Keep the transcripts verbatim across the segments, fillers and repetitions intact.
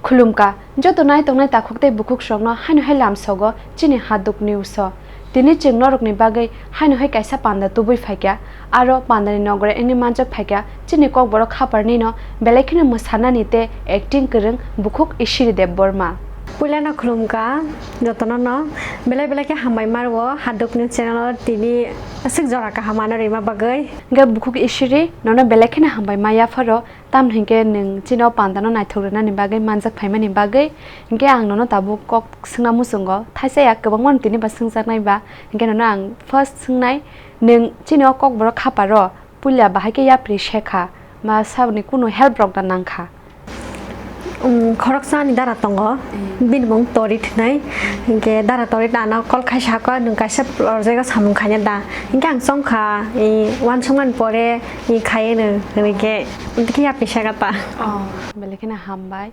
Khulumkha, joto nai tongnai takhuk tei bukhuk songno haino hai lamsogo chini Haduk News o. Tini chwng norokni bagwi haino hai kaisa panda tubui phaikha, aro pandani nogore wngwi manjak phaikha chini Kokborok haparnino belai kheno mwsanani tei acting kwrwng bukhuk Ishiri Debbarma. Puilano khulumkha jotono no, belai belai khe hambai ma rwo Haduk News channel o tini aswk jora kaham ano rima bagwi. Hwnkhe bukhuk Ishiri, nono belai kheno hambai ma yapharo. Tamni hinkhe nwng chini o pandano naithok rwnani bagwi manjak phaimani bagwi, hinkhe ang nono tabuk kok swngna muchungo, thaisa ya kwbangmano tini ba swngjaknai ba, hinkhe nono ang first swngnai, nwng chini o Kokborok haparo puila bahai khe yapri sekha, ma saboni kunu help rok da nangkha? Um, khoroksa ani dara tongo, bini mung Torit hinwi, hinkhe dara Torit ano call khai sakha, nwng kaisa project o samung khaina da, hinkhe ang chongkha, i, uansukmani pore, i, khaiwi nwng, hinkhe. Tei khe yapri saka ta. Oh, belai kheno hambai.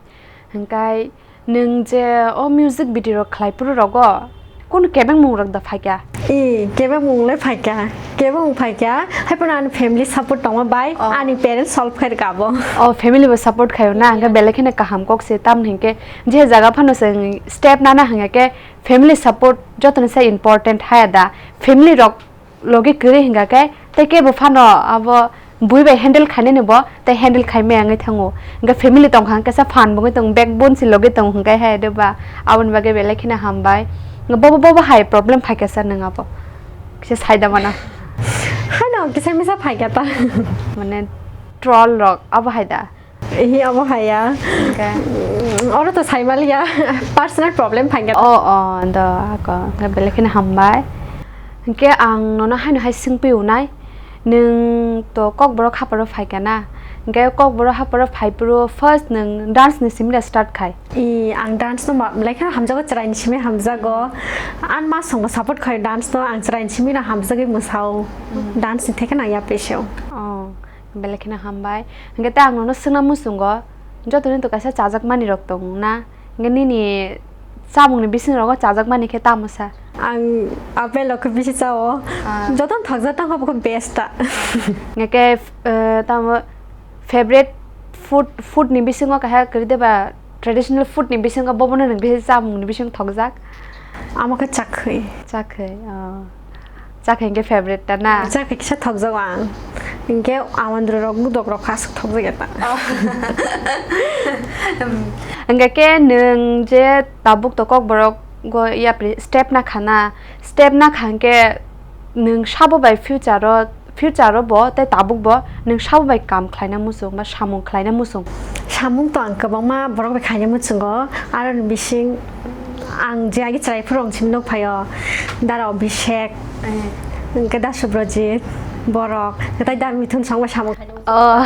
Hwnkhe nwng je o music video rok khlai phuru rogo, kunu kebengmung rok da phaikha? I, kebengmung le phaikha. Kebengmung phaikha. Hai phano ani family support tongma bai, oh, ani parents solve khai rwkha abo. Oh, family bo support khaio na, hwnkhe belai kheno kaham kok se, tamni hinkhe je jaga phano chwng step nana hwnkhe family support jotoni sai important haya da. Family rok logi kwrwi hingka khe, tei kebo phano abo bui bai handle khainani bo, tei handle khai maya wngwi thango. Hingke family tongkha hingke sa phan bo wngwi tongo, backbone se logi tongo hingke hai de ba, aboni bagwi belai kheno hambai. Bobo, bobo hai problem phaikha sa nwng abo? Kisa saida mano. Hano kisa misa phaikha ta. Mane troll rok abo hai da? Ehe, obo haya. Hwnkhe? Mm, oro to saimaliya, personal problem phaikha. Oh, oh, do, ako, hwnkhe belai kheno hambai. Hwnkhe ang nono haino hai swngpi unai, nwng to Kokborok haparo phaikha na? Hwnkhe Kokborok haparo phaiphuru first nwng dance ni simi da start khai? I, ang dance no ma-, belai kheno hamjago, chwraini simi hamjago. Ang ma songo support khai dance no, ang chwraini simi no hamjagwi mwsao. Mm. Dance ni thekhe nang yapri seo. Oh. Belai kheno hambai. Hwnkhe tei ang nono swngna muchungo, jotoni to kaisa chajakmani rok tong na? Hwnkhe nini chamungni bising rogo chajakmani khe tamo sa? Ang apple rok khe bisi chao. Ah. Jotono thokjak tangkha bo khe best ta. Hwnkhe, eh, tamo favorite food, food ni bisingo kaisa kwrwi de ba? Traditional food ni bisingo bobono nwng bisi chamung ni bisingo thokjak? Amo khe chakhwi. Chakhwi, oh. Chakhwi hwnkhe favorite ta na? Chakhwi kisa thokjago ang. Hwnkhe amandro rok gudok rok aswk thokjak ya ta. Oh. Hwnkhe khe nwng je tabuk to Kokborok go yapri step na khana, step na kha hwnkhe nwng sabo bai future o, future o bo tei tabuk bo nwng sabo bai kam khlaina muchung ba samung khlaina muchung? Samung to ang kwbangma borok bai khaina muchungo, aroni bising ang je agi chwrai phuru ang simi nuk phaio, Dara Abhishek, eh, hwnkhe Da Subrajit, borok, tei Da Mithun song bai samung khaina muchungo. Oh.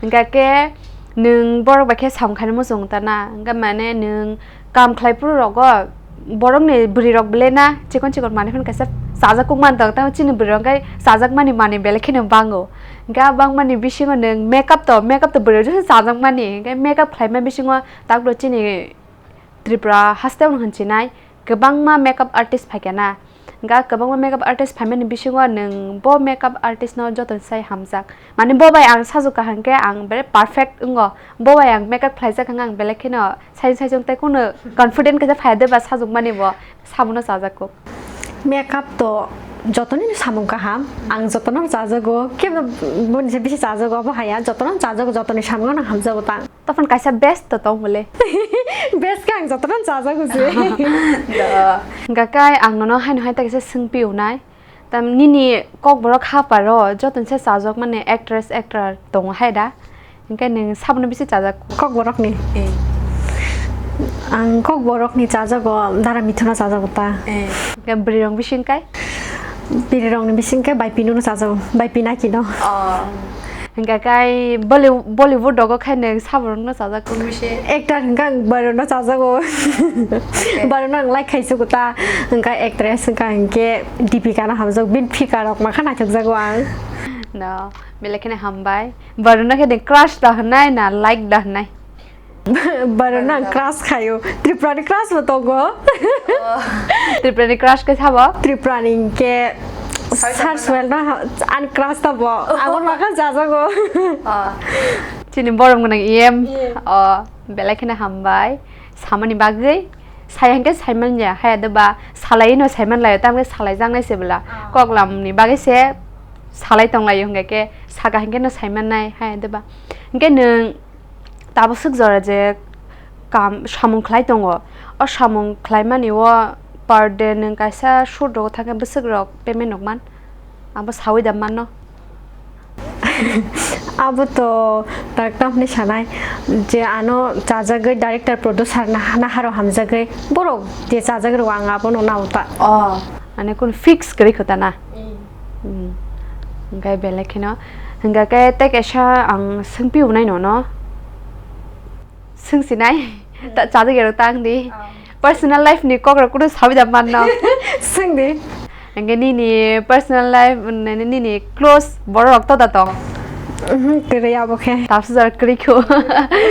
Hwnkhe khe nwng borok bai khe samung khaina muchung ta na? Hwnkhe mane nwng kam khlai phuru rogo borokni bwrwi rok belai na chikon chikon manwi phano kaisa chajak kuk mantong, tamo chini bwrwi rok khe chajakmani manwi belai kheno bango. Hwnkhe a bangmani bisingo nwng makeup to, makeup to bwrwi rok jesa chajakmani, hwnkhe makeup khlaima bisingo taklo chini Tripura hasteo no hinchinai kwbangma makeup artist phaikha na. Hwnkhe kwbangma makeup artist phaimani bisingo nwng bo makeup artist no joto sai hamjak. Mane bo bai ang sajwk kaham khe ang bere perfect wngo. Bo bai ang makeup khlaijak hwnkhe ang belai kheno sai sai chwng tei kuno confident khe phai de ba sajwkmani bo sabuno chajak kok. Makeup to jotoni no samung kaham, ang jotono chajago, kebo boni se bisi chajago abo haya, jotono chajago, jotoni samungo no hamjago ta. Tophan kaisa best to tong bole. Best khe ang jotono chajago se. Do. Hwnkhe kai ang nono haino hai ta kaisa swngpi unai. Tam nini Kokborok haparo jotono se chajak mani actress actor tongo hai da? Hwnkhe nwng sabono bisi chajak? Kokborokni? Eh. Ang Kokborokni chajago, Dara Mithuno chajago ta. Eh. Hwnkhe bwrwi rok bising kai? Bwrwi rokni bising khe bai Pinuno chajago, bai Pinakino. Oh. Hwnkhe kai Bolly-, Bollywood rogo khai nwng saborokno chajak kung bisi? Actor hwnkhe ang Barunno chajago. Okay. Barunno ang like khai sugo ta, hwnkhe actress hwnkhe ang khe Deepika no hamjak, bini figure rok makha naithokjago ang. No, belai kheno hambai. Barunno khe de crush da hwnai na like da hwnai? Barunno ang crush khaio. Tripurani crush bo tongo. Oh. Tripurani crush khe sabo? Tripurani hwnkhe Sar Suel no ha-, ani crush ta bo. Abo makha chajago. Oh. Chini borom gwnang E M. E M. O, belai kheno hambai. Samani bagwi, saya hwnkhe saiman ya, haya de ba, salai no saiman laio, tamkhe salai jaknai se bwla. Ah. Koklam ni bagwi se salai tong laio hwnkhe khe, saka hwnkhe no saiman nai, haya de ba. Hwnkhe nwng tabuk swk jora je kam, samung khlai tongo. O samung khlaimani o per day nwng kaisa shoot rogo thangkhe bwswk rok payment rok man? Abo sawi da manno. Abo to tak tamni sanai je ano chajagwi director producer na, na haro hamjagwi borok je chajagwi rw ang abono nao ta. Oh, ane kun fix kwrwi kho ta na? Mm. Mm. Hwnkhe belai kheno. Hwnkhe khe tei kaisa ang swngpi unai nono. Swngsinai. Ta, chajak yaro tang di. Ah. Personal life ni kok rok kuno sawi da manno. Swng di. Hwnkhe nini personal life, nini, nini close borok rok to da tong? Mhm, kwrwi abo khe. Tabsu jar kwrwi kho.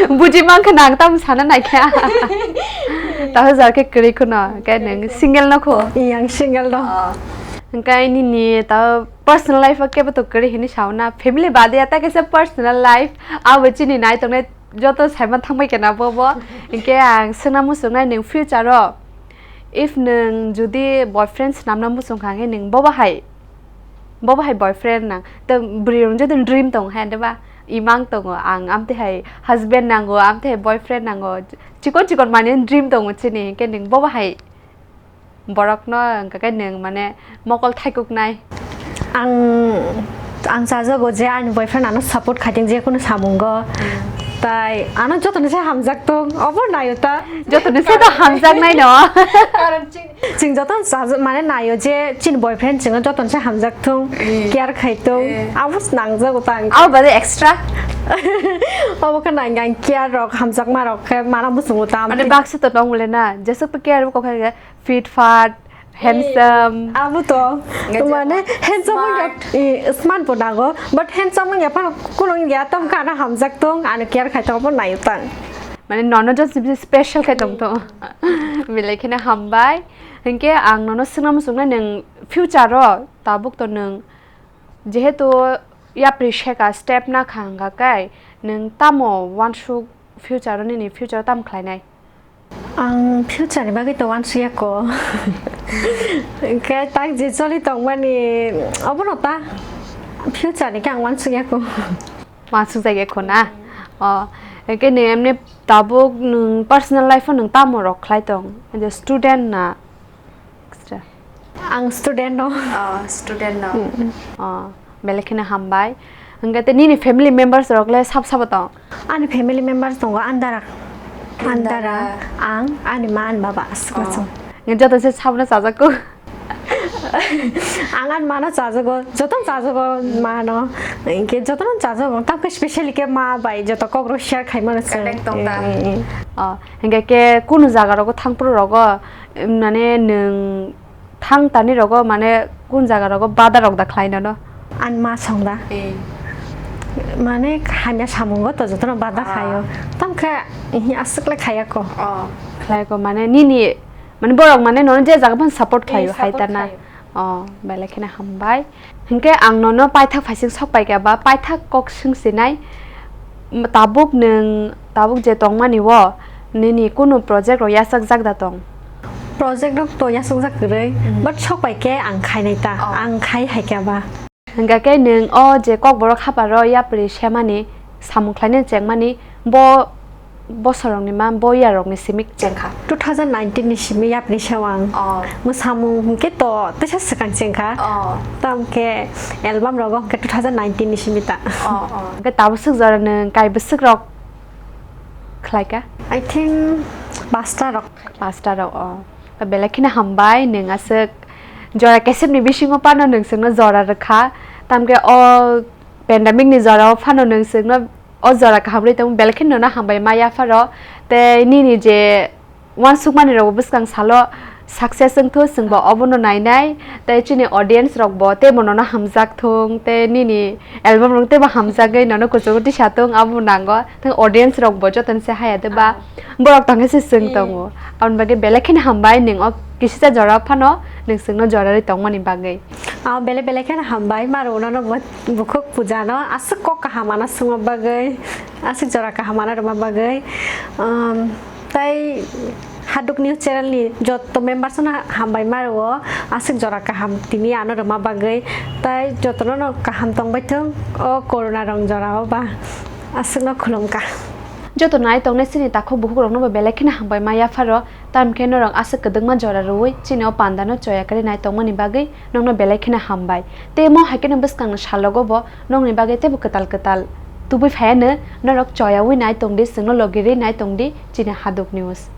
Buji man khe nang tam sana nai kha. Tabsu jar khe kwrwi kho no. Hwnkhe nwng single no kho. Yang single no. Ah. Hwnkhe nini ta personal life o kebo to kwrwi hini sauna. Family badia ta kaisa personal life. Abo chini nai tongnai joto saima thangbai kena bo bo. Hinkhe ang swngna muchungnai nwng future o if nwng jodi boyfriend swnamna muchungkha hinkhe nwng bobo hai, bobo hai boyfriend nang. Tei bwrwi rok jodi dream tongo hai de ba, imang tongo ang amtwi hai husband nango, amtwi hai boyfriend nango, chikon chikon manwi dream tongo chini, hinkhe nwng bobo hai borokno hwnkha khe nwng mane mokol thaikuknai. Ang, ang chajago je ani boyfriend ano support khaiteng je kunu samungo. Tai ano jotoni se hamjak tong, obo nayo ta. Jotoni se to hamjaknai no. Karon chini, chwng jotono chaja-, mane nayo je chini boyfriend chwngno jotoni se hamjak tong, eh, care khai tong, eh, abo se nangjago ta ang. Abo bade extra? Obo khe nang ang care rok, hamjakma rok khe mana muchungo ta. Mane baksa to tong le na, jesuk to care bo kok khe fit fat, handsome. Abo to. Nge mane handsome wngya, smart. Eh, smart bo nango, but handsome wngya phano kuno wngya, tam kana hamjak tong, ano care khai tong, bo nayo tang. Mane nono just special khai tong to. Belai kheno hambai. Hinkhe ang nono swngna muchungnai nwng future o tabuk to nwng jehetu yapri seka step na kha hwnkha kai nwng tamo wansuk future o nini future o tamo khlainai? Ang future ni bagwi to wansukya ko. Hwnkhe tak je choli tongmani obono ta future ni khe ang wansukya ko. Wansukjakya ko na? O, hwnkhe ni emni tabuk nwng personal life o nwng tamo rok khlai tong? Je student na extra? Ang student no. Oh, student no. Mm, mm. Oh, belai kheno hambai. Hwnkhe tei nini family members rok le sab sabo tong? Ani family members tongo andara. Andara. Andara. Ang, ani ma, ani baba, aswk. Oh. Joto se sabno chajakgo. Ang ani mano chajago, jotono chajago mano. Hwnkhe jotono chajago, tamkhe specially khe ma bai joto kokrok share khaimano chwng. Connect tong ta. Eh, eh, eh. Oh, hwnkhe khe kunu jaga rogo thangphuru rogo, mane nwng thang tani rogo mane kun jaga rogo bada rok da khlai nono? Ani ma song da. Eh. Mane hamya samungo to jotono bada khaio. Ah. Tamkhe, ihi, aswk le khaiya ko. Oh. Khlai ko mane nini, mane borok mane nono je jaga phano support khlaio, eh, hai support ta na? Khlaio. Oh, belai kheno hambai. Hinkhe ang nono paithak phaising sok pai kha ba, paithak kok swngsinai, tabuk nwng, tabuk je tongmani o, nini kunu project rok yachak jak da tong? Project rok to yachak jak kwrwi, mm, but sok pai khe ang khainai ta, oh, ang khai hai kha ba. Hingkha khe nwng o je Kokborok haparo yapri semani samung khlainani chengmani bo bosorokni ma bo yarokni simi chengkha? Two thousand nineteen ni simi yapri seo ang. Oh. Mwsamung hwnkhe to teisa swkang chengkha. Oh. Tamkhe album rogo hwnkhe two thousand nineteen ni simi ta. Oh, oh. Hwnkhe tabuk swk jora nwng kai bwswk rok khlaikha? I think pasta rok. Pasta rok, oh. Belai kheno hambai, nwng aswk jora kesepni bisingo phano nwng chwngno jora rwkha. Tamkhe o pandemic ni jora o phano nwng chwngno o jora kaham rwi tongmo, belai kheno nono hambai ma yapharo. Tei nini je uansukmani rokbo bwskang salo Success wngthu, chwngbo obono nainai, tei chini audience rokbo teibo nono hamjak thung, tei nini album rok teibo hamjagwi nono kuchugo tisa thung, abo nango. Tei audience rokbo jotono se haya de ba, borok tongkhe se chwng tongo. Aboni bagwi belai kheno hambai, nwng o kisisa jora phano nwng chwngno jora rwi tongmani bagwi. Ah, belai belai kheno hambai, maro unono bo-, bukhuk puja no aswk kok kaham ano swngma bagwi, aswk jora kaham ano rwma bagwi. Um, tai Haduk News channel ni jotto members no hambai maro, aswk jora kaham tini ano rwma bagwi, tai jotono no kaham tongbai thung o corona rong jora o ba, aswk no khulumkha. Joto nai tongnai chini takhuk bukhuk rokno bo belai kheno hambai ma yapharo, tamkhe norok aswk kwdwkma jora rwui chini o panda no choya kwrwi nai tongmani bagwi nokno belai kheno hambai. Tei mo hai kheno bwskangni salogo bo nokni bagwi teibo kwtal kwtal tubui phaiya no norok choyaui nai tongdi, chwngno logi rwi nai tongdi chini Haduk News.